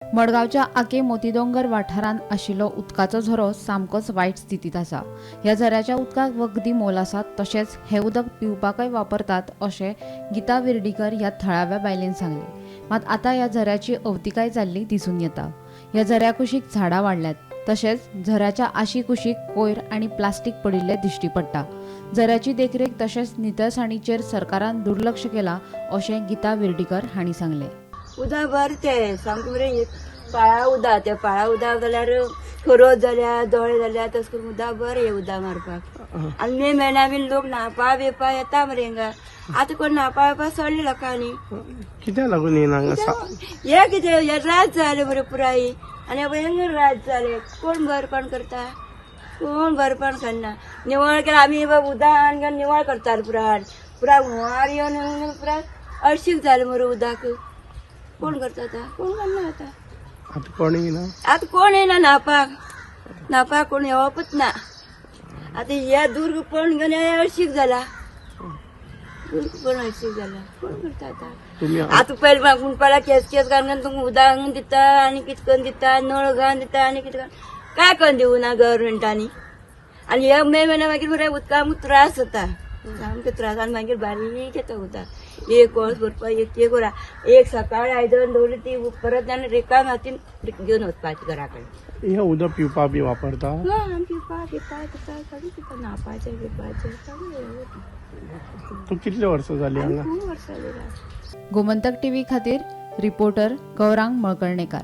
मडगांवच्या आके मोतीदोंगर वाठारांत आशिल्लो उदकाचो झरो सामकोच वायट स्थितींत आसा. ह्या झऱ्याच्या उदकाक वखदी मोल आसा, तशेंच हें उदक पिवपाकय वापरतात अशें गीता विर्डीकर ह्या थळाव्या बायलेन सांगलें. मात आतां ह्या झऱ्याची अवतिकाय जाल्ली दिसून येता. ह्या झऱ्या कुशीक झाडां वाडल्यांत, तशेंच झऱ्याच्या आशी कुशीक कोयर आनी प्लास्टीक पडिल्लें दिश्टी पडटा. झऱ्याची देखरेख तशेंच नितळसाणीचेर सरकारान दुर्लक्ष केलां अशें गीता विर्डीकर हांणी सांगलें. उदक बरें तें सामकें बरें पाळा उदक, तें पाळा उदक जाल्यार खरोज जाल्या, दोळे जाल्या, तशें करून उदक बरें हें उदक मारपाक. आनी मे म्हयन्या बीन लोक न्हांवपा बिवपा येता मरे हिंगा. आतां कोण न्हांवपा बिवपा सोडले लोकांनी. कित्याक लागून येना हांगा? हे कितें हे रात जाले मरे पुराय, आनी हिंगा रात जाले. कोण बरेपण करता? कोण बरेपण करना. निवळ केल्यार आमी उदक हाडून निवळ करताले पुराय. पुराय हुंवार येवन पुराय अळशीक जालें मरे उदक. कोण करता आतां? कोण करना आतां. आतां कोण येना. आतां कोण येना न्हांवपाक, न्हांवपाक कोण येवपूच ना आतां. हे दुर्ग पण घेवन अळशीक जाला, दुर्ग पण अळशीक जाला. कोण करता आतां? तुमी आतां पयलीं म्हणपाक केस केस घालून तुमकां उदक घालून दिता आनी कितें करून दिता, नळ घालून दिता आनी कितें करून, काय करून दिवना गव्हर्मेंटांनी. आनी हे मे म्हयन्या मागीर मरे उदका आमकां त्रास जाता, सामके त्रास. आनी मागीर बारीक येता उदक, एक वोस भरपाक एक एक वरा. एक सकाळी आयदन दवरली ती परत आनी रिकाम हातीन घेवन वचपाची घरा कडेन. हें उदक पिवपाक बी वापरता? हय, आमी पिवपा पिवपा पिवपा सगळें पिवपा, न्हांवपाचें पिवपाचें सगळें. तूं कितले वर्सां जाली हांगा? खूब वर्सां जालीं. गोमंतक टीव्ही खातीर रिपोर्टर गौरांग मळकर्णेकार.